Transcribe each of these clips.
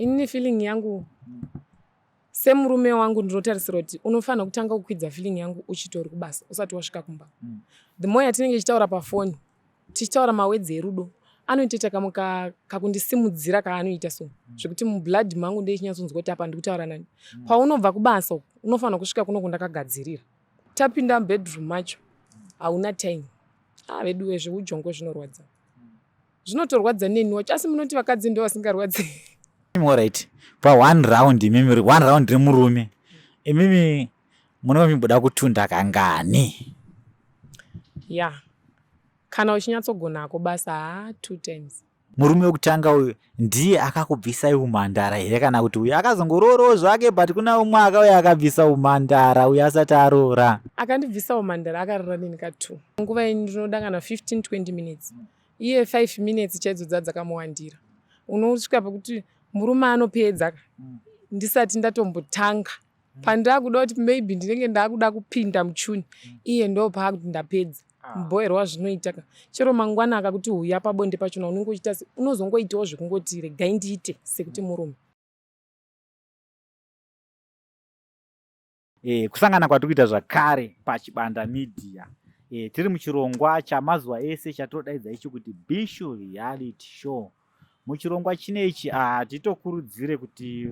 Inini feeling yangu semurume wangu ndinotarisira kuti unofanira kutanga kukwidza feeling yangu uchitori kubasa usati wasvika kumba. The more yatinenge tichitaura pafoni tichitaura mawedzi erudo anoitoita kamwe kakundisimudzira kaanoita so zvekuti mublood mangu ndechinyatsonzwa kuti apa ndikutaura nani. Paunobva kubasa uku unofanira kusvika kuno kundakagadzirira. Tapinda mubedroom macho hauna time. Ah veduwe zveujongwe zvinorwadza. Zvinotorwadza neni wacho asi munoti vakadzi ndo vasingarwadzi. Alright. Pa one round imimi one round remurume. Imimi munenge muchimboda kutunda kangani? Yeah. Kana uchinyatsogonako basa haa 2 times. Murume wekutanga uyu ndiye akakubvisai umhandara here kana kuti uyu akazongoroorawo zvake but kuna umwe akauya akabvisa umhandara uyu asati aroora? Akandibvisa umhandara akarara neni ka 2. Nguva ini ndinoda kana 15 20 minutes. Iye 5 minutes chaidzo dzaa dzakamuwandira. Unosvika pekuti murume anopedza ka ndisati ndatombotanga. Pandakuda kuti maybe ndinenge ndakuda kupinda muchuni iye ndo paakuti ndapedza. Mubhoerwa zvinoita ka chero mangwana akakuti huya pabonde pachona unenge uchiita unozongoitawo zvekungoti regai ndiite sekuti murume. Kusangana kwatiri kuita zvakare paChibanda Media. Tiri muchirongwa chamazuva ese chatinodaidza ichi kuti Bishu Reality Show. Muchirongwa chinechi hatitokurudzire kuti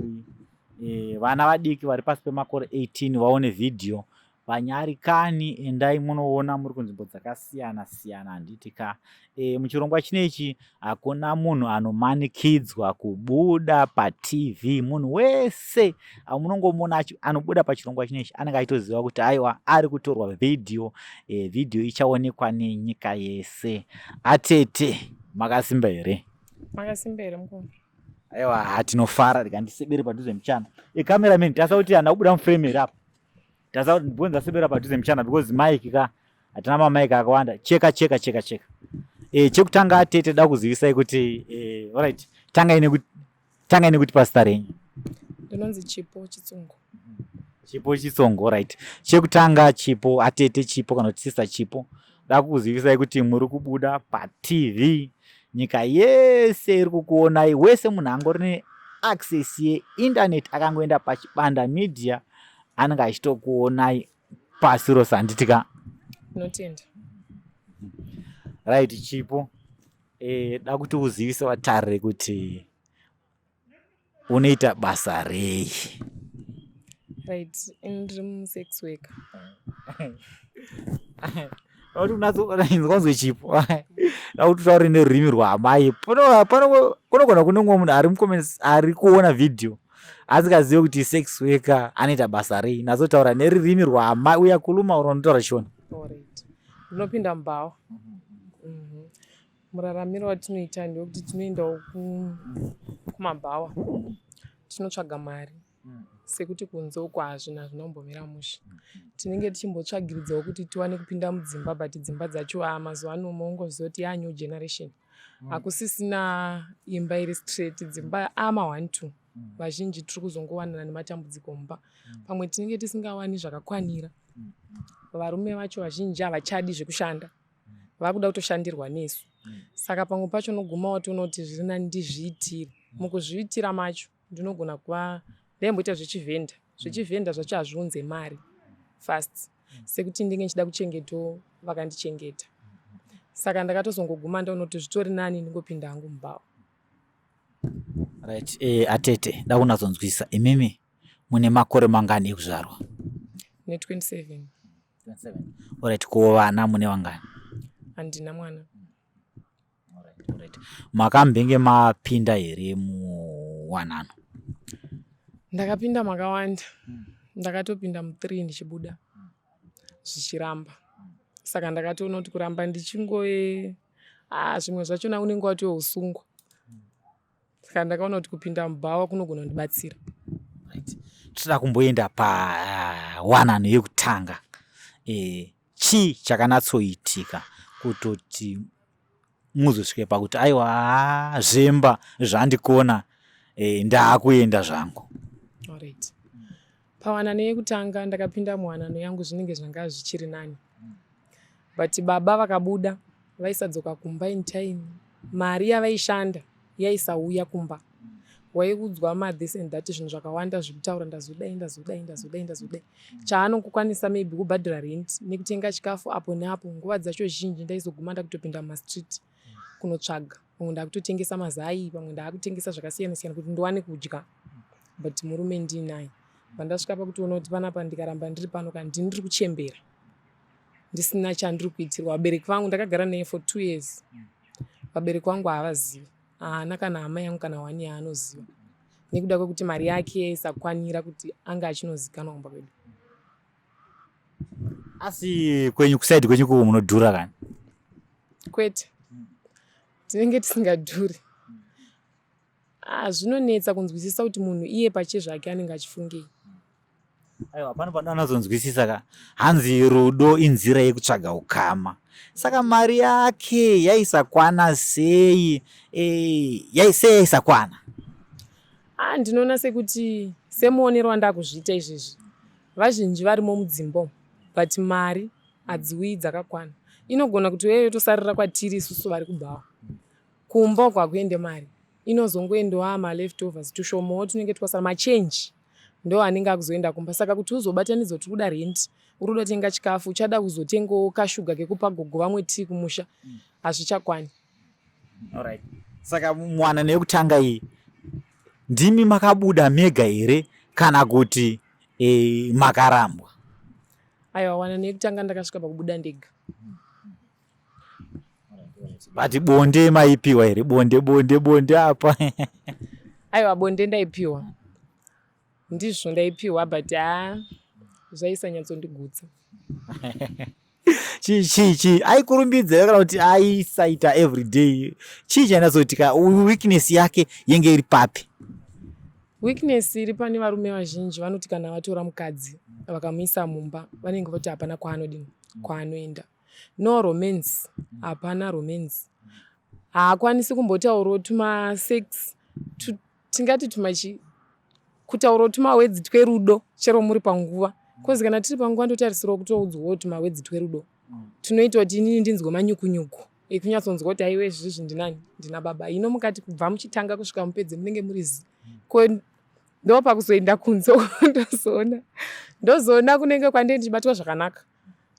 vana vadiki vari pasi pemakore 18 vaone vhidhiyo. Vanyarikani endai munoona muri kunzvimbo dzakasiyana siyana handiti ka. Muchirongwa chinechi hakuna munhu anomanikidzwa kubuda paTV. Munhu wese amunongomuona anobuda pachirongwa chinechi anenge achitoziva kuti aiwa ari kutorwa vhidhiyo. Vhidhiyo ichaonekwa nenyika yese. Atete makasimba here? Makasimba here mukoma? Aiwa tinofara, rega ndisebere padhuze muchana. Cameraman tasa kuti hana kubuda muframe here apa? Tasa kuti ndibonza sebera padhuze muchana because mic ka hatina mamic akawanda. Cheka cheka cheka cheka. Chekutanga tete da kuzivisai kuti alright, tangai nekuti pasita renyu. Ndinonzi Chipo Chitsungo. Chipo Chitsungo, alright. Chekutanga Chipo, atete Chipo kana kuti sister Chipo, da kuzivisai kuti muri kubuda pa TV. Nyika yese iri kukuonai, wese munhu angori ne access ye internet akangoenda paChibanda Media anenge achitokuonai pasi rose, handiti ka? Ndinotenda. Right, Chipo, da kuti uzivise vatariri kuti unoita basa rei? Right, ndiri musex worker. Kuti unatsoinzwa Chipo, da kuti utaure nerurimi rwaamai. Kunogona kune umwe munhu ari mucomments ari kuona vhidhiyo asingazive kuti sex worker anoita basa rei. Natsotaura nerurimi rwaamai, uyakhuluma uri unotaura Shona. Alright. Ndinopinda mubhawa. Muraramiro watinoita ndewekuti tinoendawo kumabhawa tinotsvaga mari sekuti kunze uko hazvina zvinombomira mushe. Tinenge tichimbotsvagiridzawo kuti tiwane kupinda mudzimba but dzimba dzacho mazuva ano mongoziva kuti yaa new generation. Hakusisina imba iri straight, dzimba ama 1 2. Vazhinji tiri kuzongowanana nematambudziko mumba. Pamwe tinenge tisingawani zvakakwanira. Varume vacho vazhinji havachadi zvekushanda. Vakuda kutoshandirwa nesu. Saka pamwe pacho unoguma watoona kuti zviri nani ndizviitire. Mukuzviitira macho ndinogona kuva ndaimboita zvechivhenda. Zvechivhenda zvacho hazviunze mari fast. Sekuti ndinge ndichida kuchengetawo vakandichengeta. Saka ndakatozongoguma ndaona kuti zvitori nani ndingopinda hangu mubhawa. Right, atete da kunatsonzwisa imimi mune makore mangani ekuzvarwa? Ne 27. 27. Alright, ko vana mune vangani? Handina mwana. Alright, alright. Makambenge mapinda here muwanano? Ndakapinda makawanda. Ndakatopinda mu3 ndichibuda zvichiramba. Saka ndakatoona kuti kuramba ndichingoe zvimwe zvachona unenge watousungwa. Saka ndakaona kuti kupinda mubhawa kunogona kundibatsira. Right. Tinoda kumboenda pawanano yekutanga. Chii chakanatsoitika kutoti muzosvike pakuti aiwa zvemba zvandikona, ndaakuenda zvangu? Alright. Pawanano yekutanga ndakapinda muwanano yangu zvinenge zvanga zvichiri nani. But baba vakabuda vaisadzoka kumba in time. Mari yavaishanda yaisauya kumba. Waiudzwa mathis and that, zvinhu zvakawanda zvekutaura, ndazodai, ndazodai, ndazodai, ndazodai. Chaanongokwanisa maybe kubhadhara rent nekutenga chikafu apo neapo. Nguva dzacho zhinji ndaizoguma ndakutopinda mumastreet kunotsvaga. Pamwe ndakutotengesa mazai, pamwe ndaakutengesa zvakasiyana siyana kuti ndiwane kudya, but murume ndiinaye. Pandasvika pakutoona kuti panapa ndikaramba ndiri pano, kana ndini ndiri kuchembera ndisina chandiri kuitirwa. Vabereki vangu, ndakagara naye for 2 years, vabereki vangu havazivi, haana kana hama yangu kana wani yaanoziva, nekuda kwekuti mari yake yaisakwanira kuti ange achinozikanwa kumba kwedu. Asi kwenyu, kuside kwenyu kuko munodhura kani? Kwete, tinenge tisingadhuri. Ah, zvinonetsa kunzwisisa kuti munhu iye pachezvake anenge achifungei. Aiwa, pano panoda anazonzwisisa ka. Hanzi rudo inzira yekutsvaga ukama. Saka mari yake yaisakwana sei? Sei yaisakwana? Ah, ndinoona sekuti semuonero wandakuzviita izvezvi, vazhinji varimo mudzimba umu, but mari hadziuyi dzakakwana. Inogona kuti uye yotosarira kwatiri isusu vari kubhawa. Kumba uko hakuende mari, inozongoendawo maleftovers tushomawo tunenge twasara, machenji ndo anenge akuzoenda kumba. Saka kuti uzobatanidza kuti uri kuda rent, uri kuda kutenga chikafu, uchada kuzotengawo kashuga kekupa gogo vamwe tii kumusha, hazvichakwani. Alright. Saka mwana neyekutanga iyi, ndimi makabuda mega here kana kuti makarambwa? Aiwa, wana neyekutanga ndakasvika pakubuda ndega. But bonde maipiwa here? Bonde, bonde, bonde apa? Aiwa, bonde ndaipiwa, ndizvo, ndaipiwa, but ha, zvaisanyatsondigutsa. Chii, chii, chii aikurumbidza kana kuti aisaita everyday? Chii chainatsoitika? Weakness yake yenge iri papi? Weakness iri pane varume vazhinji, vanoti kana vatora mukadzi vakamuisa mumba, vanenge voti hapana kwaanodini, kwaanoenda. No romance, hapana romance. Haakwanisi kumbotaurawo tumasex, tingati tumachi, kutaurawo tumawedzi twerudo chero muri panguva, 'cause kana tiri panguva ndotarisirawo kutoudzwawo tumawedzi twerudo tunoita kuti inini ndinzwe manyukunyuku ekunyatsonzwa kuti aiwe, izvizvi ndinani, ndina baba. Hino mukati kubva muchitanga kusvika mupedze munenge muri zi ko, ndo pakuzoenda kunze ndozoona kunenge kwandee ndichibatwa zvakanaka,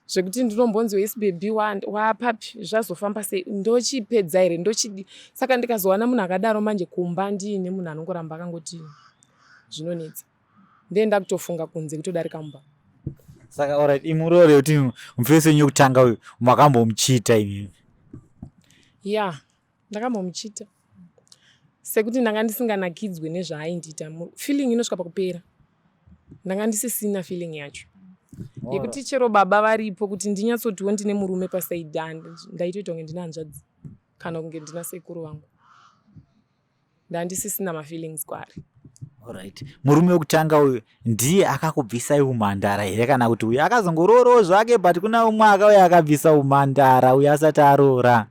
zvekuti ndinombonzi, "Yes baby, wapapi? Zvazofamba sei? Ndochipedza here? Ndochidi?" Saka ndikazowana munhu akadaro manje kumba ndiine munhu anongoramba akangoti, zvinonetsa. Ndenda kutofunga kunze kutodarika mumba. Saka alright, imurore kuti mufesi wenyu wekutanga uyu makambomuchita imimi? Ya, ndakambomuchita, sekuti ndanga ndisinganakidzwe nezvaaindiita. Feeling inosvika pakupera, ndanga ndisisina feeling yacho yekuti chero baba varipo, kuti ndinyatsotiwo ndine murume paside. Ndaitoita kunge ndine hanzvadzi kana kunge ndina sekuru vangu. Ndandisisina mafeelings kwaari. Alright, murume wekutanga uyu ndiye akakubvisai umhandara here, kana kuti uyu akazongoroorowo zvake, but kuna umwe akauya akabvisa umhandara uyu asati aroora?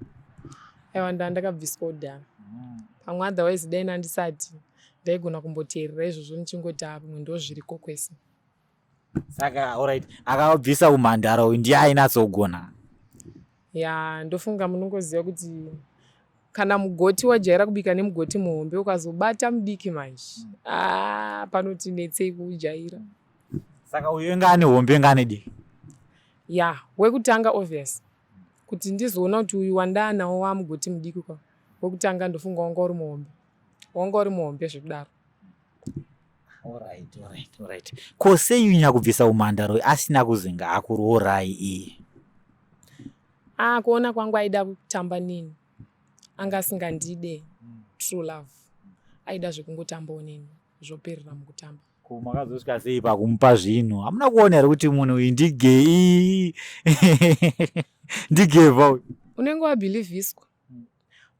Aiwa, ndandakabviswa kudhara. Pamwe otherwise dai nandisati, ndaigona kumboteerera izvozvo ndichingoti, "Ah, pamwe ndo zviriko kwese." Saka alright, akabvisa umhandara uyu ndiye ainatsogona? Ya, ndofunga munongoziva kuti kana mugoti wajaira kubika nemugoti muhombe, ukazobata mudiki manje, ah, panoti netsei kuujaira. Saka uyu inga ane hombe, inga ane diki? Ya, wekutanga obvious kuti ndizoona kuti uyu wandaanawo wamugoti mudiki kwa wekutanga, ndofunga wanga uri muhombe, wanga uri muhombe zvekudaro. Alright. Ko sei nyakubvisa umhandara uyu asina kuzinga akurorai iye? Ah, kuona kwangu aida kutamba neni, anga asingandide true love, aida zvekungotambawo neni zvoperera mukutamba. Ko makazosvika sei pakumupa zvinhu? Hamuna kuona here kuti munhu uyu ndigei, ndigevha uyu? Unenge wabhilivhiswa.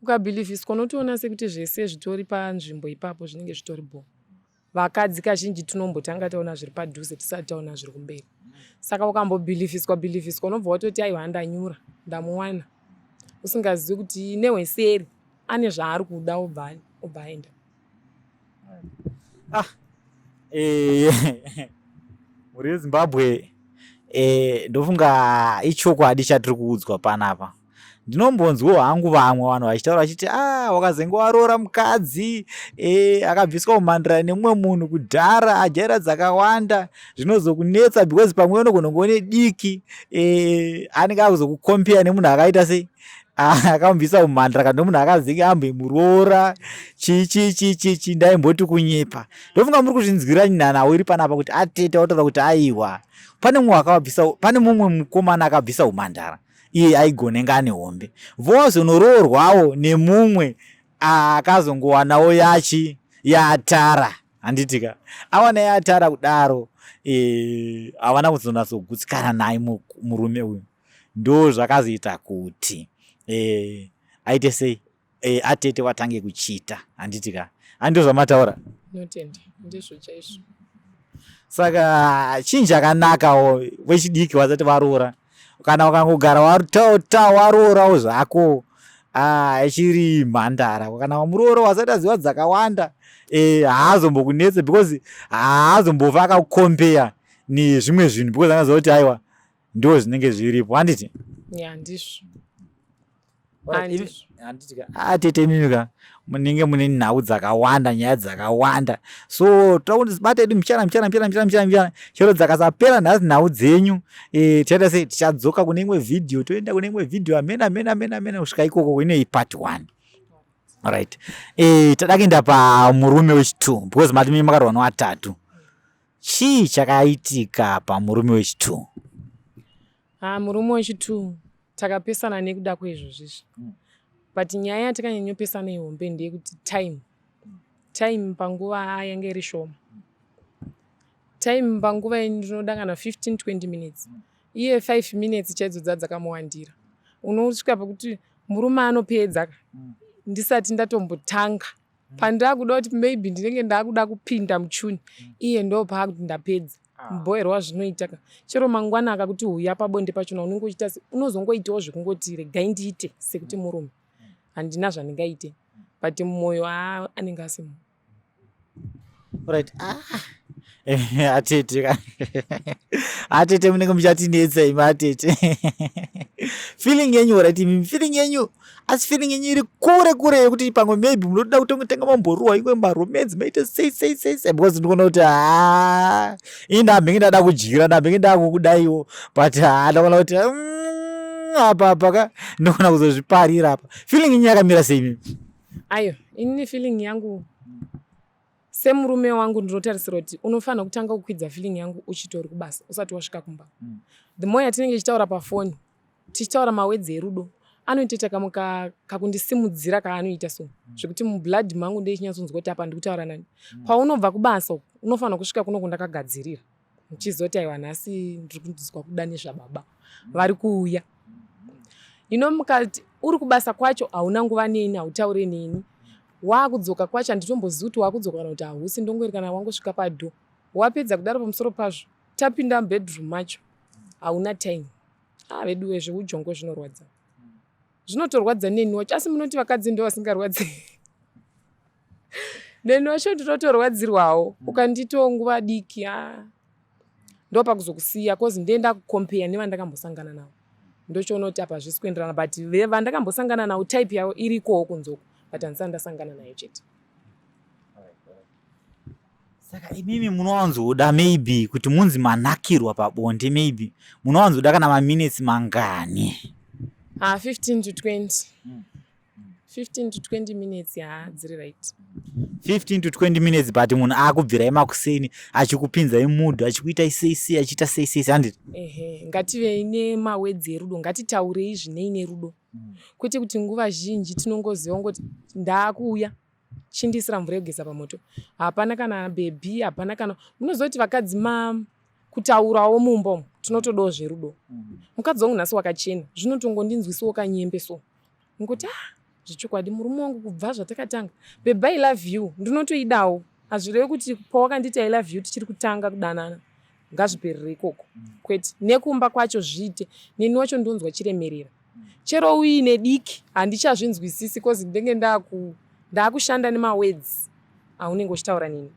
Ukabhilivhiswa unotoona sekuti zvese zvitori panzvimbo ipapo, zvinenge zvitori bo. Vakadzi kazhinji tinombotanga taona zviri padhuze tisati taona zviri kumberi. Saka ukambobhilivhiswa bhilivhiswa, unobva watoti, "Aiwa, ndanyura, ndamuwana," usingazivi kuti nehweseri ane zvaari kuda, obva aenda. Ah, mhuri yeZimbabwe, ndofunga ichokwadi chatiri kuudzwa panapa. Ndinombonzwawo hangu vamwe vanhu vachitaura vachiti a ah, wakazenge waroora mukadzi e, akabviswa umhandara nemumwe munhu kudhara ajaira dzakawanda zvinozokunetsa because pamwe unogona kunge une diki e, anenge akuzokukompeya nemunhu akaita sei ah, akamubvisa umhandara kana nemunhu akazenge ambomuroora chii chii chii chii chii ndaimboti kunyepa ndofunga muri kuzvinzwira nhanhau iri panapa kuti atete wataura kuti aiwa pane mumwe akabvisa pane mumwe mukomana akabvisa umhandara iye aigonenga ane hombe vozonoroorwawo nemumwe akazongowanawo yachi yatara handitika awana yatara kudaro e, havana kuzonatsogutsikana naye murume uyu ndo zvakazoita kuti e, aite sei e, atete watange kuchita handiti ka handizvo zvamataura Notenda, ndizvo chaizvo. Saka chinhu chakanakawo vechidiki vasati varoora kana ukangogara watota waroorawo zvako ah, ichiri mhandara kana wamuroora wasati aziva dzakawanda eh, haazombokunetse because haazombofa akakukompeya nezvimwe zvinhu because anoziva kuti aiwa ndo zvinenge zviripo handiti ya ndizvo atete imimi ka munenge mune nhau dzakawanda nyaya dzakawanda so toda kuti bata edu mbichana mbichana mbichana mbichana mbichana mbichana chero dzakasapera nhasi nhau dzenyu e, tichaita sei tichadzoka kune imwe vhidhiyo toenda kune imwe vhidhiyo amene amene amene amene kusvika ikoko ine part one right e, tada kuenda pamurume wechitu because mati mimi makarwa newatatu Chii chakaitika pamurume wechitu? Ah, murume wechitu takapesana nekuda kweizvozvo izvi mm. But nyaya yatakanyanyopesana ihombe ndeyekuti time time panguva yange iri shoma time panguva ini ndinoda kana 15 20 minutes mm. Iye 5 minutes chaidzo dza dzakamuwandira unosvika pekuti murume anopedza ka mm. Ndisati ndatombotanga mm. Pandakuda kuti maybe ndinenge ndakuda kupinda muchuni mm. Iye ndo paakuti ndapedza ah. Mubhoerwa zvinoita ka chero mangwana akakuti huya pabonde pachona unenge uchiita unozongoitawo zvekungoti regai ndiite sekuti mm. murume handina zvandingaite but mumwoyo anenge asimo. Right. Ah. Eh, atete atete munenge muchatinetsa imi atete feeling yenyu right imi feeling yenyu asi feeling yenyu iri kure kure yekuti pamwe maybe munotoda kutongotenga mamboruwa imwe maromedzi maite sei sei sei sei because ndikuona kuti haa ini ndamhenge ndada kudyira ndamhenge ndakukudaiwo but haa ndakuona kuti mm, apa apa ka ndikuona kuzozviparira apa feeling yenyu yakamira sei imi Ayo inini feeling yangu semurume wangu ndinotarisira kuti unofanira kutanga kukwidza feeling yangu uchitori kubasa usati wasvika kumba mm. The more yatinenge tichitaura pafoni tichitaura mawedzi erudo anoitoita kamwe kakundisimudzira kaanoita so mm. Zvekuti mublood mangu ndechinyatsonzwa kuti apa ndikutaura nani mm. Paunobva kubasa uku unofanira kusvika kuno kundakagadzirira muchizoti aiwa nhasi ndiri kunzwa kuda nezvababa vari kuuya you know mukati uri kubasa kwacho hauna nguva neni hautaure neni waakudzoka kwacho handitombozivi kuti waakudzoka kana kuti hausi ndongori kana wangosvika padho wapedza kudaro pamusoro pazvo tapinda mubedroom macho hauna time ah veduwe zveujongwe zvinorwadza zvinotorwadza neni wacho asi munoti vakadzi ndo vasingarwadzi neni wacho ndinotorwadzirwawo mm. Ukanditawo nguva diki a ndo pakuzokusiya cause ndiye ndakukompeya nevandakambosangana navo ndochiona kuti apa zvisi kuenderana but vandakambosangana navo type yavo irikowo kunzoko but handisati ndasangana nayo chete. Saka imimi munowanzoda maybe kuti munzi manakirwa pabonde maybe munowanzoda kana maminutes mangani? Ah, 15 to 20 mm. 15 to 20 minutes haa dziri right. 15 to 20 minutes but munhu akubvirai makuseni achikupinzai mudhu achikuitai sei sei achiita sei sei sei handiti? Ehe, ngativei nemawedzi erudo ngatitaurei zvinei nerudo mm. Kwete kuti nguva zhinji tinongoziva ngoti ndaakuuya chindiisira mvura yekugeza pamoto hapana kana bhebhi hapana kana munoziva kuti vakadzi ma kutaurawo mumba umu tinotodawo zverudo mm. Mukadzi wangu nhasi wakachena zvinotongondinzwisiwo kanyembe so ngokuti ah zvechokwadi murume wangu kubva zvatakatanga bhebhi I love you ndinotoidawo hazvirevi kuti pawakanditi I love you tichiri kutanga kudanana ngazviperere ikoko mm. Kwete nekumba kwacho zviite neni wacho ndonzwa chiremerera chero uine diki handichazvinzwisisi cause ndenge ndakushanda nemawedzi aunenge uchitaura neni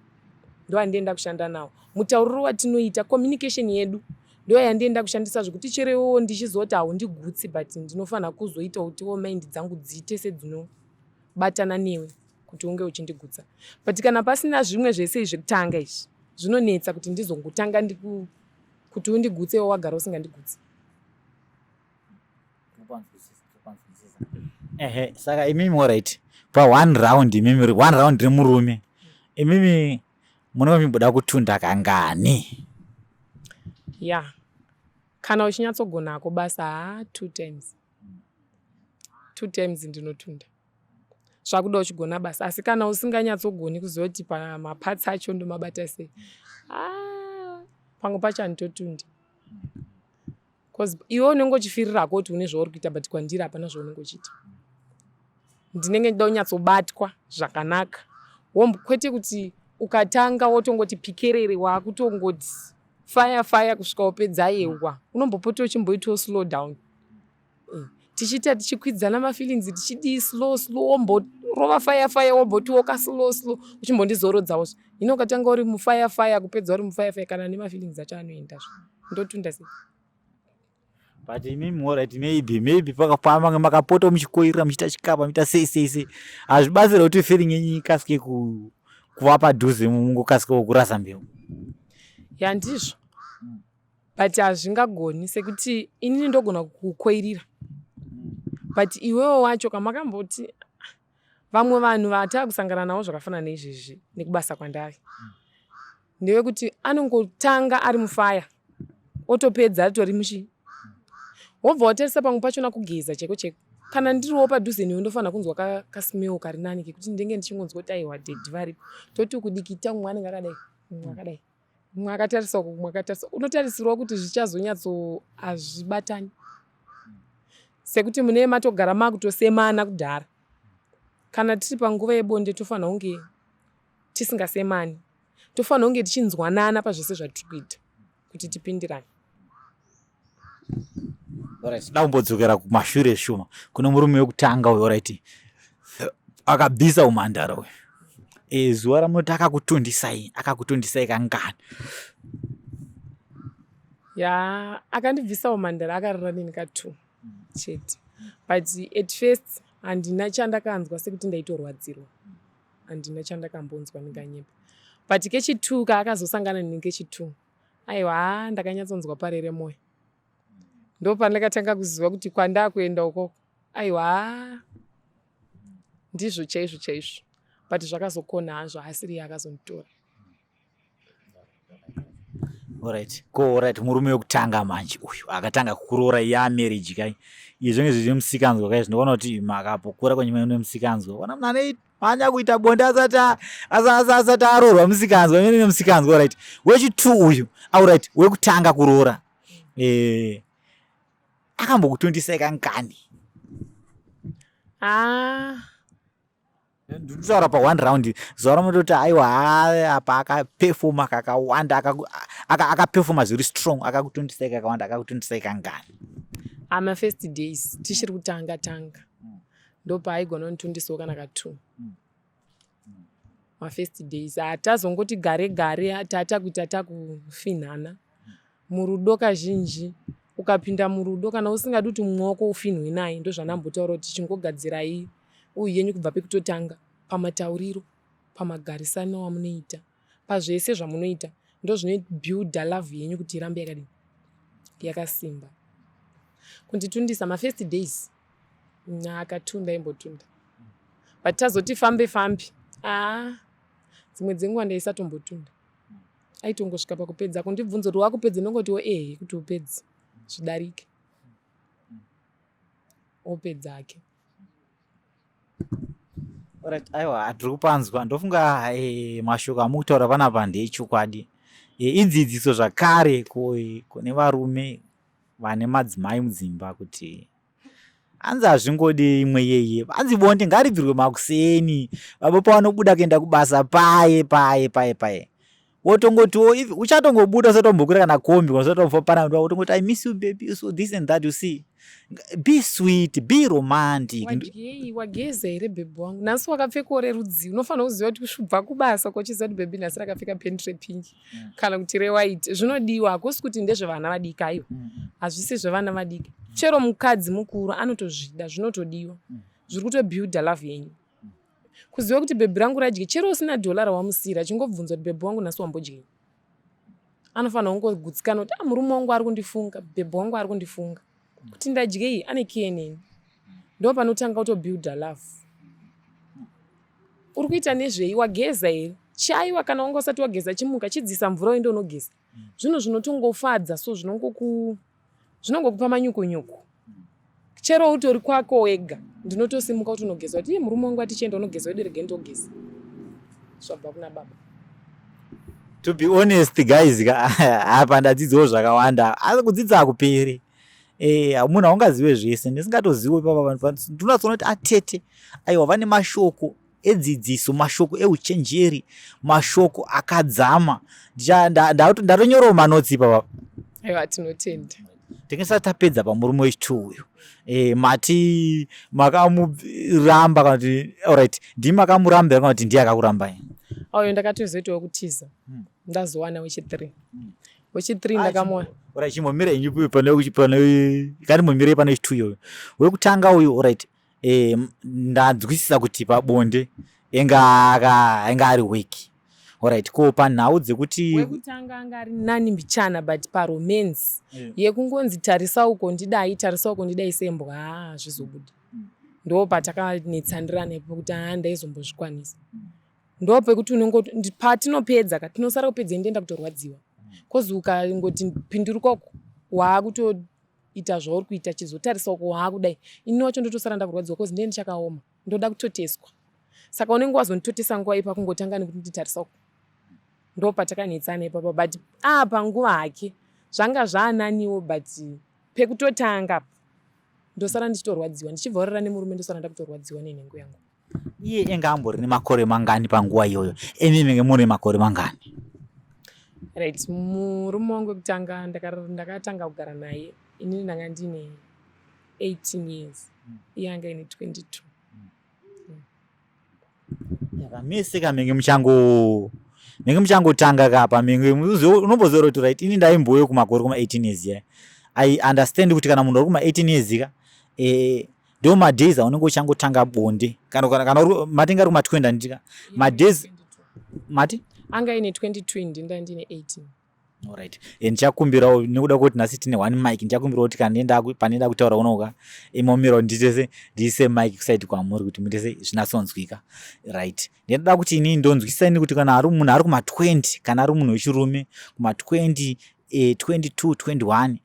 ndo andenda kushanda nawo mutauriro watinoita communication yedu. Ndo yandienda kushandisa zvekuti cherewo ndichizoti haundigutsi, but ndinofanira kuzoita kutiwo mind dzangu dziite sedzinobatana newe kuti unge uchindigutsa. But kana pasina zvimwe zvese izvi zvekutanga izvi, zvinonetsa kuti ndizongotanga ndiku kuti undigutse iwe wagara usingandigutsi. Ehe, saka imimi, alright, pa one round imimi, one round remurume, imimi munenge muchimboda kutunda kangani? Ya, kana uchinyatsogonako basa, haa, two times, two times ndinotunda. Zvakuda uchigona basa, asi kana usinganyatsogoni kuziva kuti pamaparts acho ndomabata sei, ah, pamwe pacho handitotundi, 'cause iwe unenge uchifirirako kuti une zvauri kuita, but kwandiri hapana zvaunenge uchiita. Ndinenge ndida kunyatsobatwa zvakanaka, kwete kuti ukatanga wotongoti pikerere, waakutongoti fire fire kusvika upedza. Yewa, unombopota uchimboitawo slow down. Tichiita tichikwidzana mafeelings, tichidii, slow slow, womborova fire fire, wombotiwo kaslow slow uchimbondizorodzawo. Hino ukatanga uri mufire fire, kupedza uri mufire fire, kana nemafeelings acho anoenda. Ndotunda sei? But imimi, alright, maybe pakapamba makapota muchikoirira, muchiita chikapa, muchiita sei sei sei, hazvibatsira kuti feeling yenyu ikasike kuva padhuze, mungokasikawo kurasa mbeu? Ya, ndizvo, but hazvingagoni sekuti inini ndogona kukoirira, but iwewo wacho kamakamboti vamwe vanhu vataa kusangana navo zvakafanana neizvezvi nekubasa kwandari, ndewekuti anongotanga ari mufire, otopedza atori muchi, wobva watarisa pamwe pachona kugeza cheko cheko. Kana ndiriwo padhuze newe, ndofanira kunzwa kasmell kari nani kekuti ndinenge ndichingonzwa kuti aiwa, daddy varipo. Toti kudikita, mumwe anenge akadai, mumwe akadai, mumwe akatarisa uku, mumwe akatarisa, unotarisirwa kuti zvichazonyatso hazvibatani, sekuti mune matogara makutosemana kudhara. Kana tiri panguva yebonde, tofanira kunge tisingasemani, tofanira kunge tichinzwanana pazvese zvatiri kuita kuti tipindirane. Alright, da kumbodzokera kumashure shuma kune murume wekutanga uyo, alright, akabvisa umhandara uyu. Zuva ramunoti akakutundisai, akakutundisai kangani? Ya, akandibvisa umhandara akarara neni ka2 chete, but at first handina chandakanzwa, sekuti ndaitorwadzirwa, handina chandakambonzwa, ndinganyepa. But kechi2 kaakazosangana neni kechi2, aiwa, ndakanyatsonzwa parere mwoyo. Ndopandakatanga kuziva kuti kwandakuenda ukoko, aiwa, ndizvo chaizvo chaizvo. But zvakazokona hazvo, asiri iye akazonditora. Alright, ko alright, murume wekutanga manje uyu akatanga kukuroora, yamarriage kai, izvo zvenge zviri musikanzwa kai? Zvinoona kuti makapokura kwenyuma nemusikanzwa, ona munhu ane mhanya kuita bonde asati aroorwa, musikanzwa imene nemusikanzwa. Alright, wechi2 uyu, alright, wekutanga kuroora, akambokutundisai kangani? Ah. Ndikutaura pa one round, zuva ramunototi aiwa, apa akapefoma kakawanda, akapefoma zviri strong, akakutundisai kakawanda, akakutundisai kangani? Amafirst days tichiri kutanga tanga, ndopaaigona kunditundisawo kana ka2 mafirst days. Hatazongoti gare gare tata kuita takufinhana murudo. Kazhinji ukapinda murudo, kana usingadi kuti mumwe wako ufinhwe naye, ndozvanambotaura kuti chingogadzirai uyu yenyu kubva pekutotanga, pamatauriro, pamagarisano amunoita, pazvese zvamunoita, ndozvinobuilda love yenyu kuti irambe yakadini, yakasimba. Kunditundisa mafirst days, akatunda, imbotunda, but tazoti fambe fambe, aa, dzimwe dzenguva ndaisatombotunda. Aitongosvika pakupedza kundibvunza kuti wakupedza, ndongotiwo ehe, kuti upedze zvidarike, opedzake. Alright, aiwa, tiri kupanzwa. Ndofunga mashoko amukutaura panapa ndeechokwadi. Idzidziso zvakare kune varume vane madzimai mudzimba kuti hanzi hazvingodi imwe yeye, hanzi bonde ngaribvirwe makuseni, baba pavanobuda kuenda kubasa, paye paye paye paye, wotongotiwo uchatongobuda usati wambokwira kana kombi, usati wambofamba, wotongoti, "I miss you, baby," so this and that, you see. Be sweet, be romantic. Wadyei, wageza here bhebhi wangu? Nhasi wakapfekawo rerudzi. Unofanira kuziva kuti kubva kubasa uchiziva kuti bhebhi nhasi rakapfeka penti repinki kana kuti rewhite. Zvinodiwa, hakusi kuti ndezvevana vadiki aiwa. Hazvisi zvevana vadiki. Chero mukadzi mukuru anotozvida, zvinotodiwa. Zviri kutobuilda love yenyu. Kuziva kuti bhebhi rangu radye, chero usina dhola rawamusiyira, chingobvunza kuti bhebhi wangu nhasi wambodyei. Anofanira kungogutsikana kuti ah, murume wangu ari kundifunga, bhebhi wangu ari kundifunga. Kuti ndadyei, ane care neni. Ndo panotanga kutobuilda love. Uri kuita nezvei? Wageza here? Chaiwa kana wanga usati wageza chimuka, chidzisa mvura uende unogeza. Zvinhu zvinotongofadza so zvinongokupa manyukunyuku. Chero utori kwako wega, ndinotosimuka kuti unogeza kuti murume wangu atichienda unogeza wedu rege ndogeza. Zvabva kuna baba. To be honest guys, apa ndadzidzawo zvakawanda. Asi kudzidza hakuperi. Munhu haungazive zvese. Ndisingatoziwe ipapa ndinatsoona kuti atete aiwa vane mashoko edzidziso, mashoko euchenjeri, mashoko akadzama. Ndatonyorawo manotsi ipapa. Aiwa tinotenda. Tingasati tapedza pamurume wechitu uyu. Mati makamuramba kana kuti alright, ndimi makamuramba kana kuti ndiye akakurambai? Auyo ndakatozoitawo kutiza. Ndazowana wechi3. Wechi3 ndakamuwana. Alright, chimbomira henyu pane pane kani mumirei pane wechi2 iyoyo. Wekutanga uyu alright, ndanzwisisa kuti pabonde enga ari weak. Alright, ko panhau dzekuti wekutanga anga ari nani mbichana but paromance yekungonzi tarisa uko ndidai, tarisa uko ndidai sembwa, hazvizobuda. Ndo patakanetsanirana ipapo kuti haa ndaizombozvikwanisa. Ndo pekuti unongoti patinopedza ka tinosara kupedza ndoenda kutorwadziwa. Kozi ukangoti pinduruka uko waakutoita zvauri kuita chizotarisa uko waakudai. Ini wacho ndotosara ndakurwadziwa kozi ndiye ndichakaoma. Ndoda kutoteswa. Saka unenge wazonditotesa nguva ipa kungotanga nekuti nditarisa uko. Ndo patakanetsana ipapo but panguva hake zvanga zvaananiwo but pekutotanga ndosara ndichitorwadziwa ndichibva urara nemurume ndosara ndakutorwadziwa nenhengo yangu. Iye enga ambori nemakore mangani panguva iyoyo? Imi menge mune makore mangani? Right, murume wangu wekutanga ndakatanga kugara naye inini ndanga ndine 18 years. Iye anga ine 22. Mese ka menge muchangotanga kapa menge unomboziva kuti right ini ndaimbouya kumakore kuma 18 years yeah. I understand kuti kana munhu ari kuma 18 years ka ndo madays aunenge uchangotanga bonde kana kana matinga ari kuma 20 handiti madays mati anga ine 22 ndinda ndine 18. Alright. Ndichakumbirawo nekuda kwekuti nhasi tine one mic, ndichakumbirawo kuti kana panenda kutaura unoka imomirawo nditese ndiise mic kuside kwamuri kuti mutese zvinatsonzwika. Right. Ndinoda kuti inini ndonzwisisa ini kuti kana ari munhu ari kuma 20 kana ari munhu wechirume kuma 20 22 21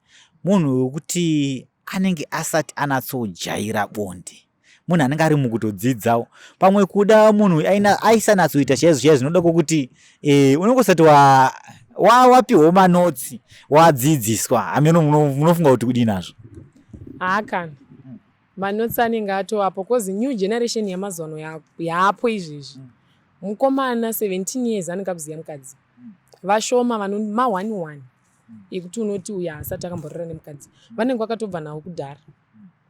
munhu wekuti anenge asati anatsojaira bonde. Munhu anenge ari mukutodzidzawo pamwe kuda munhu aisanatsoita chaizvo chaizvo zvinoda kwokuti unenge usati wapiwawo manotsi wadzidziswa. Hameno munofunga kuti kudii nazvo? Haa kana manotsi anenge atovapo cause new generation yamazuva ano yaapo izvezvi. Mukomana 17 years anenge akuziva mukadzi. Vashoma vano ma 1-1 ekuti unoti uyu haasati akamborara nemukadzi. Vanenge vakatobva navo kudhara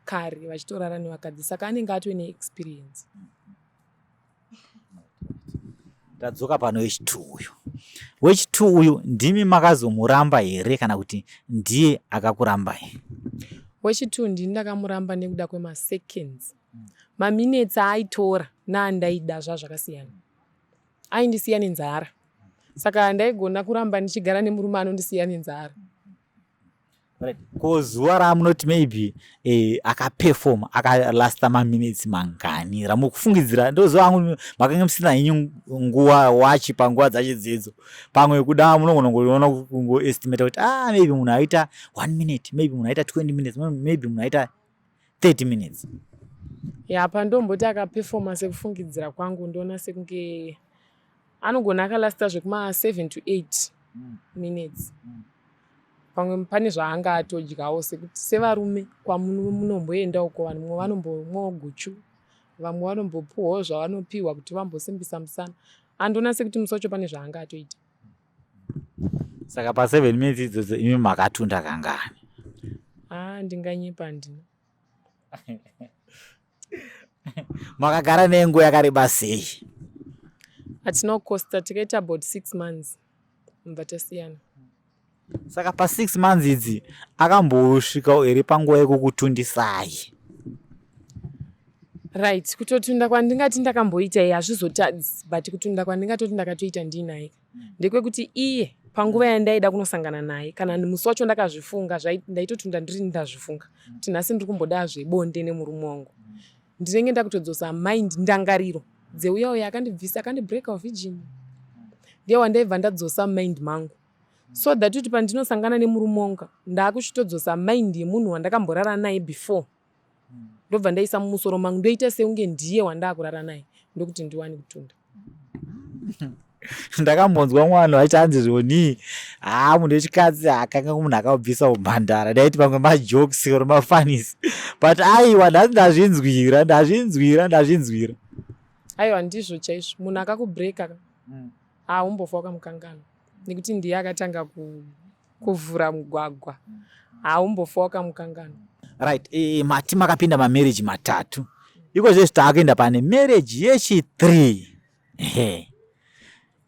kare vachitorara nevakadzi saka anenge atove neexperience. Tadzoka pano wechi2 uyu. Wechi2 uyu ndimi makazomuramba here kana kuti ndiye akakurambai? Wechi2 ndini ndakamuramba nekuda kwemaseconds. Maminutes aaitora naandaida zvazvakasiyana. Aindisiya nenzara. Saka ndaigona kuramba ndichigara nemurume anondisiya nenzara. Ko zuva ramunoti maybe akaperform akalasta maminutes mangani ramukufungidzira? Ndozuva angu makange musina henyu nguva wachi panguva dzacho dzedzo. Pamwe kuda munogona kungoona kungoestimata kuti maybe munhu aita 1 minute, maybe munhu aita 20 minutes, maybe munhu aita 30 minutes. Ya pandomboti akaperforma sekufungidzira kwangu ndoona sekunge anogona akalasta zvekuma 7 to 8 minutes. Pamwe pane zvaanga atodyawo sekuti sevarume kwamunomboenda uko vanhu mumwe vanombomwawo guchu vamwe vanombopuwawo zvavanopiwa kuti vambosimbisa musana. Andoona sekuti musi wacho pane zvaanga atoita. Saka pa 7 minutes idzodzo imi makatunda kangani? Haa, ndinganyepa, handina. Makagara naye nguva yakareba sei? Hatina kukosta, tikaita about 6 months mubva tasiyana. Saka pa 6 months idzi akambosvikawo here panguva yekukutundisai? Right, kutotunda kwandingati ndakamboita iye hazvizotadzi, but kutunda kwandingatoti ndakatoita ndiinaye ndekwekuti iye panguva yandaida kunosangana naye, kana musi wacho ndakazvifunga, ndaitotunda ndiri ndazvifunga kuti nhasi ndiri kumboda zvebonde nemurume wangu, ndinenge ndakutodzosa mind, ndangariro dzeuya uya akandibvisa, akandibreaka virgin, ndiye wandaibva ndadzosa mind mangu, so that kuti pandinosangana nemurume wangu ndaakuchitodzosa mind yemunhu wandakamborara naye before, ndobva ndaisa mumusoro mangu, ndoita seunge ndiye wandaakurara naye, ndokuti ndiwane kutunda. Ndakambonzwa mwana vaiti hanzi zvonii, haa, munhu wechikadzi akanga munhu akabvisa umhandara. Ndaiti pamwe majokes or mafunnies, but aiwa, nhasi ndazvinzwira, ndazvinzwira, ndazvinzwira. Aiwa, ndizvo chaizvo. Munhu akakubreaka, haumbofa wakamukangana, nekuti ndiye akatanga kuvhura mugwagwa. Haumbofa wakamukangana. Right, mati makapinda mamarriage matatu. Iko zvezvi taakuenda pane marriage yechi3. Ehe,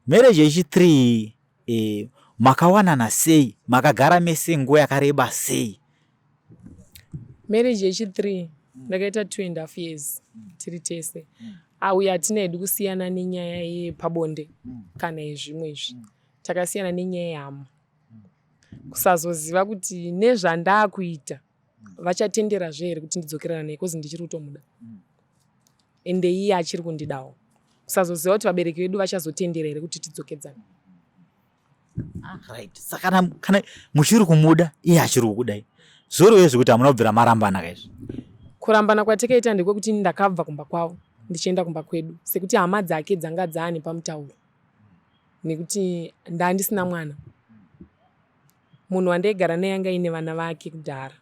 marriage yechi3, makawanana sei? Makagara mese nguva yakareba sei? Marriage yechi3 ndakaita 2.5 years tiri tese. Auya hatina hedu kusiyana nenyaya yepabonde kana yezvimwe izvi. Takasiyana nenyaya yehama, kusazoziva kuti nezvandaakuita vachatenderazve here kuti ndidzokerana naye, 'cause ndichiri kutomuda ende iye achiri kundidawo, kusazoziva kuti vabereki vedu vachazotendera here kuti tidzokedzane. Ah, right, saka kana muchiri kumuda, iye achiri kukudai, zvoreve zvekuti hamuna kubvira marambana kaizvi? Kurambana kwatakaita ndekwekuti ndakabva kumba kwavo ndichienda kumba kwedu, sekuti hama dzake dzanga dzaane pamutauro, nekuti ndandisina mwana. Munhu wandaigara naye anga aine vana vake kudhara,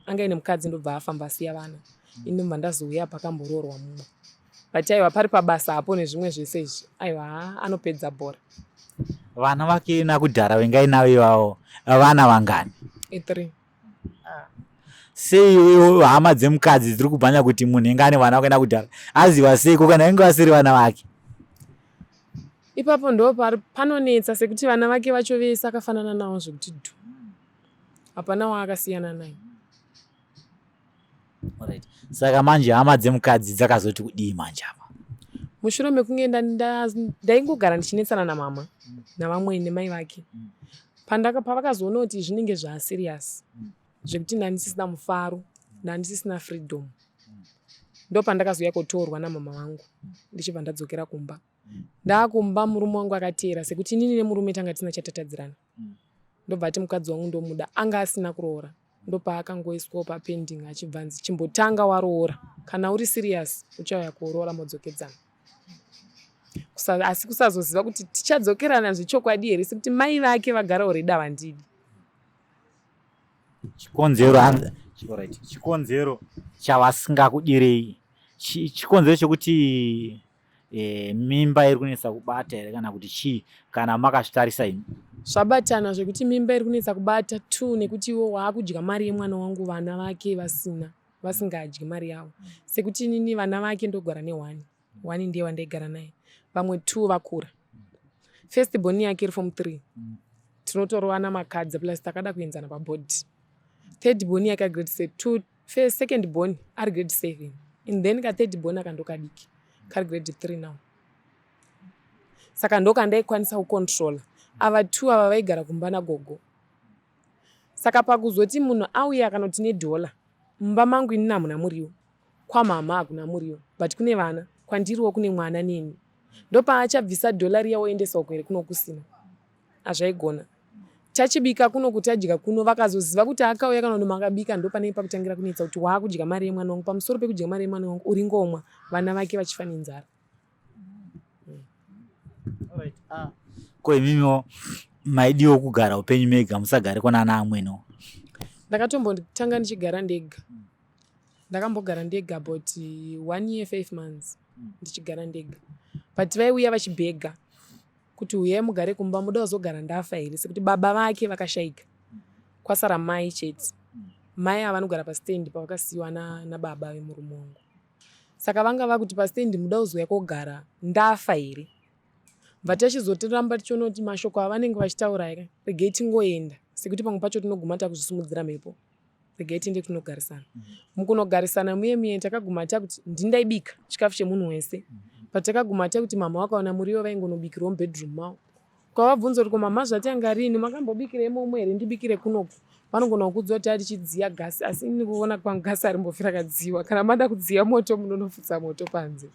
anga aine mukadzi, ndobva afamba asiya vana. Ini ndobva ndazouya pakamboroorwa mumwe, but aiwa, pari pabasa hapo nezvimwe zvese izvi, aiwa, haa, anopedza bhora. Vana vake nakudhara vengai navo ivavo, vana vangani? I3. Sei hama dzemukadzi dziri kubhanya kuti munhu inge ane vana vakaenda kudhara? Aziva seiko kana inge vasiri vana vake? Ipapo ndo panonetsa, sekuti vana vake vacho vese akafanana navo zvekuti dhu, hapana waakasiyana naye. Alright. Saka manje hama dzemukadzi dzakazoti kudii manje apa? Mushure mekunge ndaingogara ndichinetsana namama navamwe nemai vake, pavakazoona kuti zvinenge zvaserious, zvekuti ndandisisina mufaro, ndandisisina freedom, ndo pandakazouya kotorwa namama vangu, ndichibva ndadzokera kumba. Ndaakumba, murume wangu akateera, sekuti inini nemurume tanga tisina chatatadzirana. Ndobva ati mukadzi wangu ndomuda. Anga asina kuroora, ndopaakangoiswawo papending, achibva nzi chimbotanga waroora, kana uri serious uchauya kuroora modzokedzana. Asi kusazoziva kuti tichadzokerana zvechokwadi here, sekuti mai vake vagara already havandidi. Chikonzero, alright, chikonzero chavasingakudirei, chikonzero chekuti mimba iri kunetsa kubata here, kana kuti chii, kana makazvitarisa imi? Zvabatana, zvekuti mimba iri kunetsa kubata two, nekuti iwo waakudya mari yemwana wangu, vana vake vasina, vasingadyi mari yavo, sekuti inini vana vake ndogara neone one, ndiye wandaigara naye. Vamwe two vakura. First born yake iri form three, tinotorovana makadzi, plus takada kuenzana pabhodhi. Third born yake grade two, first, second born ari grade seven, and then kathird born aka ndokadiki, kari grade three now. Saka ndokandaikwanisa kucontrola. Ava two ava vaigara kumba nagogo. Saka pakuzoti munhu auya akanoti nedhola mumba mangu, inini hamuna muriwo, kwamama hakuna muriwo, but kune vana, kwandiriwo kune mwana neni, ndopaachabvisa dhola riya oendesa uko here kuno kusina? Hazvaigona. Tachibika kuno kuti adya kuno, vakazoziva kuti akauya kana kuti makabika, ndo panenge pakutangira kunetsa kuti waakudya mari yemwana wangu. Pamusoro pekudya mari yemwana wangu, uri ngomwa, vana vake vachifa nenzara. Ah. Ko imimiwo maidiwo kugara upenyu mega, musagare kwanana amweniwo? Ndakatombotanga ndichigara ndega. Ndakambogara ndega about one year 5 months ndichigara ndega, but vaiuya vachibhega kuti uyai mugare kumba, muda kuzogara ndafa here, sekuti baba vake vakashaika, kwasara mai chete. Mai ava vanogara pastand pavakasiyiwa nababa vemurume wangu. Saka vanga vakuti pastand muda kuzouya kogara ndafa here? Bva tachizotoramba tichiona kuti mashoko avanenge vachitaura aya regai tingoenda sekuti pamwe pacho tinoguma takuzvisimudzira mhepo. Regai tiende tinogarisana. Mukunogarisana muye muye takaguma takuti ndindaibika chikafu chemunhu wese. Patakaguma takuti mama vakaona muriwo vaingonobikirwa mubedroom mavo. Ukavabvunza kuti ko mama zvatanga rini makambobikira imomo here ndibikire kunoku vanogona kukuudza kuti tichidziya gasi asi ini kuona kwangu gasi harimbofi rakadziwa kana mada kudziya moto munonofutsa moto panze.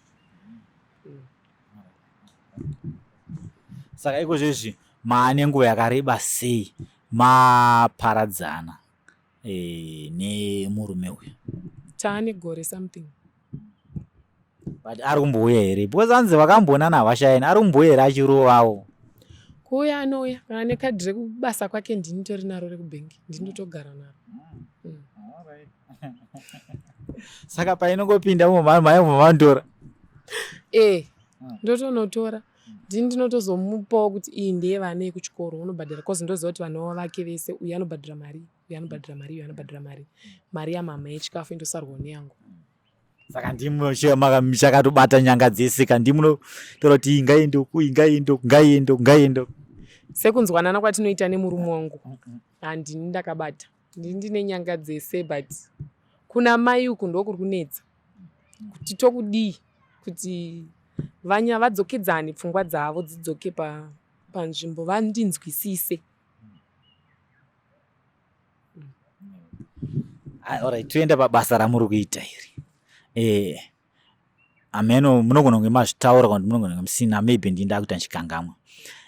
Saka iko zvezvi maane nguva yakareba sei maparadzana e, nemurume uyu? Taane gore something. But ari kumbouya here? Because anzi vakamboonana havashayani, ari kumbouya here achirovawo? Kuuya anouya kana nekadhi rekubasa kwake ndini tori naro rekubhengi ndinotogara naro. Mm. Saka painongopinda maimbomanditora? Eh, ndotonotora. Ndini ndinotozomupawo kuti iyi ndeyevana yekuchikoro unobhadhara cause ndoziva kuti vana vake vese uyu anobhadhara mari uyu anobhadhara mari uyu anobhadhara mari mari yamama yechikafu indosarwawo neyangu. Saka ndimuchakatobata nyanga dzese ka ndimunotaura kuti iyi ngaiende uku iyi ngaiende uku ngaiende uku ngaiende uku. Sekunzwanana kwatinoita nemurume wangu handini ndakabata ndini ndine nyanga dzese but kuna mai uku ndokuri kunetsa kuti tokudii kuti vanya vadzokedzane pfungwa dzavo dzidzoke panzvimbo vandinzwisise. Alright, toenda pabasa ramuri kuita iri. Eh, ameno munogona kunge mazvitaura kana kuti munogona kunge musina maybe ndini ndakuita ndichikangamwa.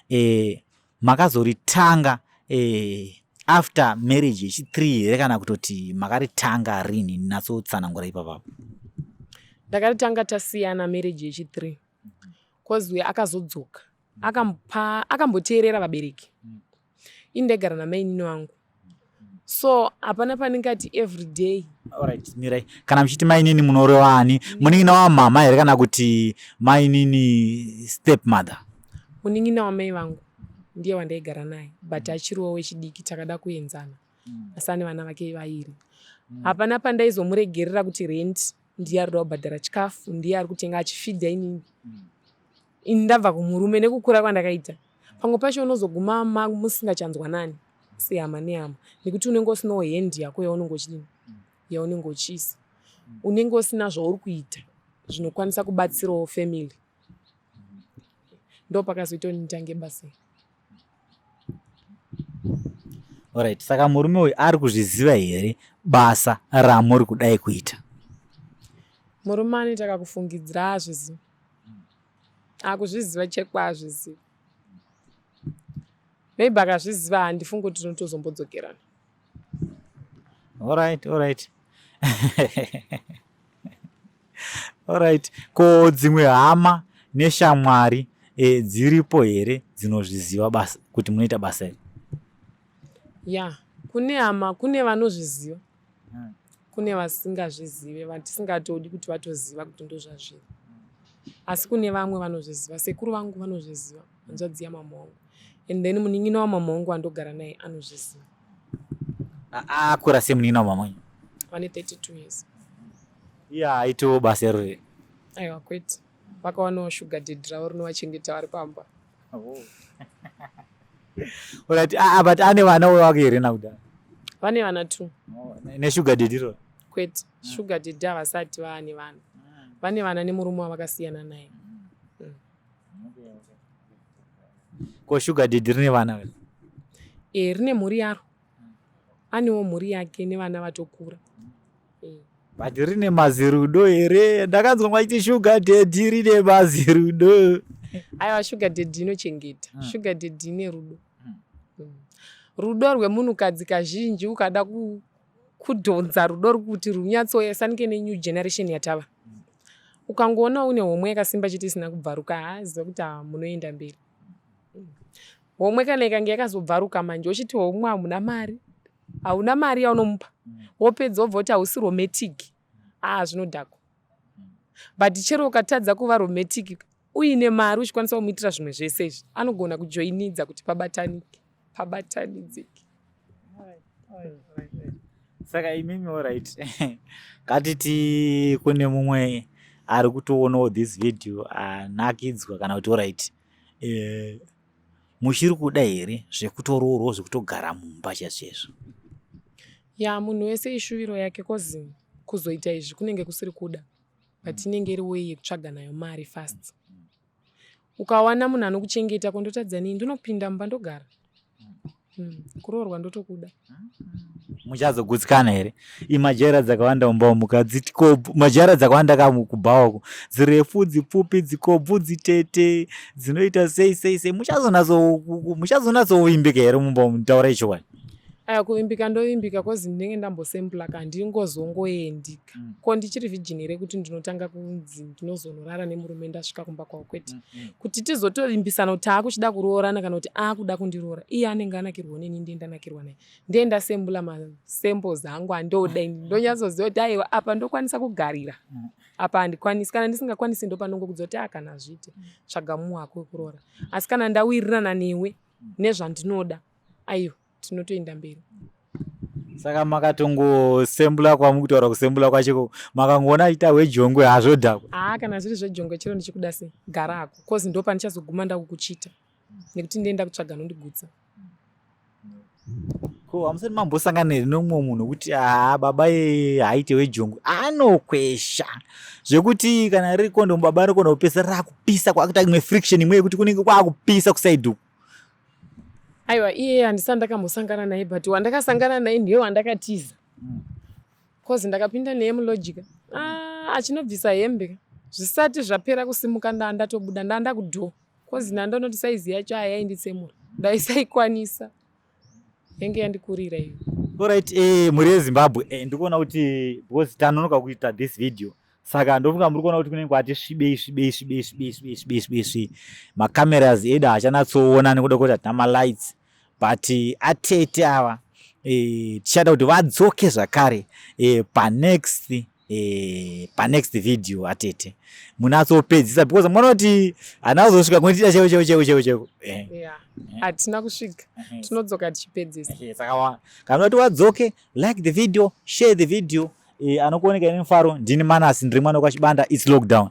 Eh, makazoritanga eh, after marriage yechi 3 here kana kutoti makaritanga rini natsotsanangura ipapapo? Ndakaritanga tasiyana marriage yechi 3 cause uyo akazodzoka akampa akamboteerera vabereki. Ini ndaigara namainini vangu so hapana pandingati everyday. Alright, mirai. Kana muchiti mainini munoreva ani? Munin'ina wamama here kana kuti mainini step mother? Munin'ina wamai vangu ndiye wandaigara naye but achiriwo wechidiki takada kuenzana asi ane vana vake vairi. Hapana pandaizomuregerera kuti rent ndiye arikuda kubhadhara chikafu ndiye ari kutenga achifidha inini. Ini ndabva kumurume nekukura kwandakaita pamwe pacho unozoguma musingachanzwanani sehama nehama nekuti unenge usinawo hand yako yaunenge uchidini yaunenge uchiisa unenge usina zvauri kuita zvinokwanisa kubatsirawo family ndo pakazoita kuti nditange basa. Alright, saka murume uyu ari kuzviziva here basa ramuri kudai kuita? Murume anoita kakufungidzira azviziva. Akuzviziva chekwa azviziva. Maybe akazviziva handifungi kuti tinotozombodzokerana. Alright, alright. Alright. Ko dzimwe hama neshamwari e, dziripo here dzinozviziva basa kuti munoita basa iri? Ya, kune hama, kune vanozviziva. Kune vasingazvizive vatisingatodi kuti vatoziva kuti ndozvazviri. Asi kune vamwe vanozviziva. Sekuru vangu vanozviziva, hanzvadzi yamama wangu. And then munin'ina wamama wangu wandogara naye anozviziva. Akura semunin'ina wamama wenyu? Vane 32 years. Iye haaitiwo basa iro here? Aiwa kwete. Vakawanawo sugar daddy ravo rinovachengeta vari pamba. Oh. Alright, ah, but ane vana wake here nakudhara? Vane vana 2. Oh, nesugar daddy iro? Kwete, sugar daddy havasati vaane vana. Vane vana nemurume wavakasiyana naye. Ko sugar daddy rine vana here? Eh, rine mhuri yaro. Anewo mhuri yake nevana vatokura. But rine mazirudo here? Ndakanzwa mwaiti sugar daddy rine mazirudo. Aiwa sugar daddy inochengeta. Sugar daddy ine rudo. Rudo rwemunhukadzi kazhinji ukada kudhonza rudo kuti runyatsouya sanike nenew generation yatava. Ukangoona une homwe yakasimba chete isina kubvaruka haaziva kuti munoenda mberi. Homwe kana ikange yakazobvaruka manje wochiti homwe hamuna mari. Hauna mari yaunomupa. Wopedza wobva kuti hausi romantic. Ah zvinodhakwa. But chero ukatadza kuva romantic uine mari uchikwanisa kumuitira zvimwe zvese izvi anogona kujoinidza kuti pabatanike pabatanidzike. Saka imimi, alright, ngatiti kune mumwe ari kutoonawo this video anakidzwa kana kuti, alright, muchiri kuda here zvekutoroorwa, zvekutogara mumba chaizvo? Ya, munhu wese ishuviro yake, 'cause kuzoita izvi kunenge kusiri kuda, but inenge iri way yekutsvaga nayo mari fast. Ukawana munhu anokuchengeta, kondotadza nei? Ndinopinda mumba ndogara. Kuroorwa ndotokuda. Muchazogutsikana here? Imajara dzakawanda mumba umu, mukadziti majara dzakawanda kamukubhawako, dzirefu, dzipfupi, dzikobvu, dzitete, dzinoita sei sei sei. Muchazonatsovimbika here mumba umu? Taurai chokwadi. Aya, kuvimbika ndovimbika, 'cause ndinenge ndambosembula ka, handingozongoendika. Ko ndichiri virgin here kuti ndinotanga kunzi ndinozonorara nemurume ndasvika kumba kwavo? Kwete. Kuti tizotovimbisana kuti taakuchida kuroorana kana kuti aakuda kundiroora, iye anenge anakirwawo neni, ndiye ndanakirwa naye, ndiye ndasembula masamples angu andoda ini, ndonyatsoziva kuti aiwa, apa ndokwanisa kugarira, apa handikwanisi. Kana ndisingakwanisi, ndopanongokudza kuti a, kana zviite, tsvaga mumwe wako wekuroora. Asi kana ndawirirana newe nezvandinoda, aiwa, tinotoenda mberi. Saka makatongosembula, kwamukutaura kusembula kwachiko, makangoona achiita hwejongwe, hazvodhakwa? Haa, kana zviri zvejongwe, chero ndichikuda sei, garako, 'cause ndopandichazoguma ndakukuchita, nekuti ndienda kutsvaga nondigutsa. Ko hamusati mambosangana here nomumwe munhu wekuti, haa, baba iyeye haaite wejongwe, anokwesha zvekuti kana riri kondomu, baba rikona kupesa rakupisa, kwakuita imwe friction imwe yekuti kunenge kwakupisa kuside uku? Aiwa, iye handisati ndakambosangana naye, but wandakasangana naye ndiye wandakatiza, 'cause ndakapinda naye mulodge ka. Ah, achinobvisa hembe, zvisati zvapera kusimuka, ndaa ndatobuda, ndaa ndakudoor, 'cause ndandonoti saizi yacho hayainditsemura, ndaisaikwanisa, yenge yandikurira iyo. Alright, mhuri yeZimbabwe, ndikuona kuti because tanonoka kuita this video, saka ndofunga muri kuona kuti kunenge kwati svibei svibei svibei svibei svibei svibei svibei svibei. Macameras edu haachanatsoona nekuda kwekuti hatina malights, but atete ava tichada kuti vadzoke zvakare panext video. Atete, munatsopedzisa, because muona kuti hana kuzosvika kunotida cheko cheko cheko cheko cheko. Yeah, hatina kusvika, tinodzoka tichipedzisa. Saka kana kuti wadzoke, like the video, share the video. Anokuoneka ine mufaro ndini Manasi, ndiri mwana wekwaChibanda. It's lockdown.